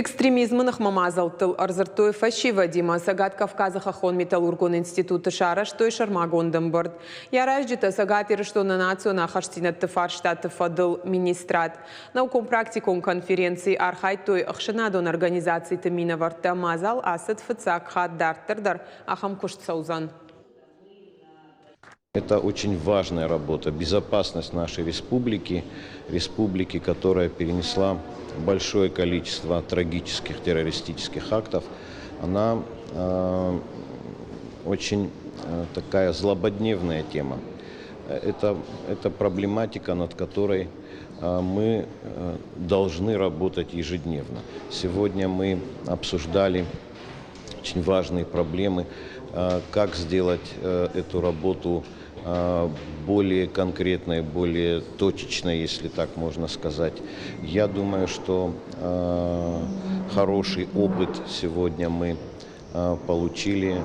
Экстремизмы ныхмӕ мадзӕлттыл ӕрдзырдтой фӕсивӕдимӕ. Цӕгат Кавказы хӕххон-металлургон институты сарӕзтой сӕрмагонд ӕмбырд. Йӕ аразджытӕ Цӕгат Ирыстоны национ ахастдзинӕдты фарстаты фӕдыл министрад. Наукон-практикон конференцийы архайдтой ӕхсӕнадон организациты минӕвӕрттӕ. Мадзал ацыд фыццаг хатт, дарддӕр дӕр ахӕм куыст цӕудзӕн. Это очень важная работа. Безопасность нашей республики, республики, которая перенесла большое количество трагических террористических актов, она очень такая злободневная тема. Это проблематика, над которой мы должны работать ежедневно. Сегодня мы обсуждали очень важные проблемы, как сделать эту работу более конкретной, более точечной, если так можно сказать. Я думаю, что хороший опыт сегодня мы получили.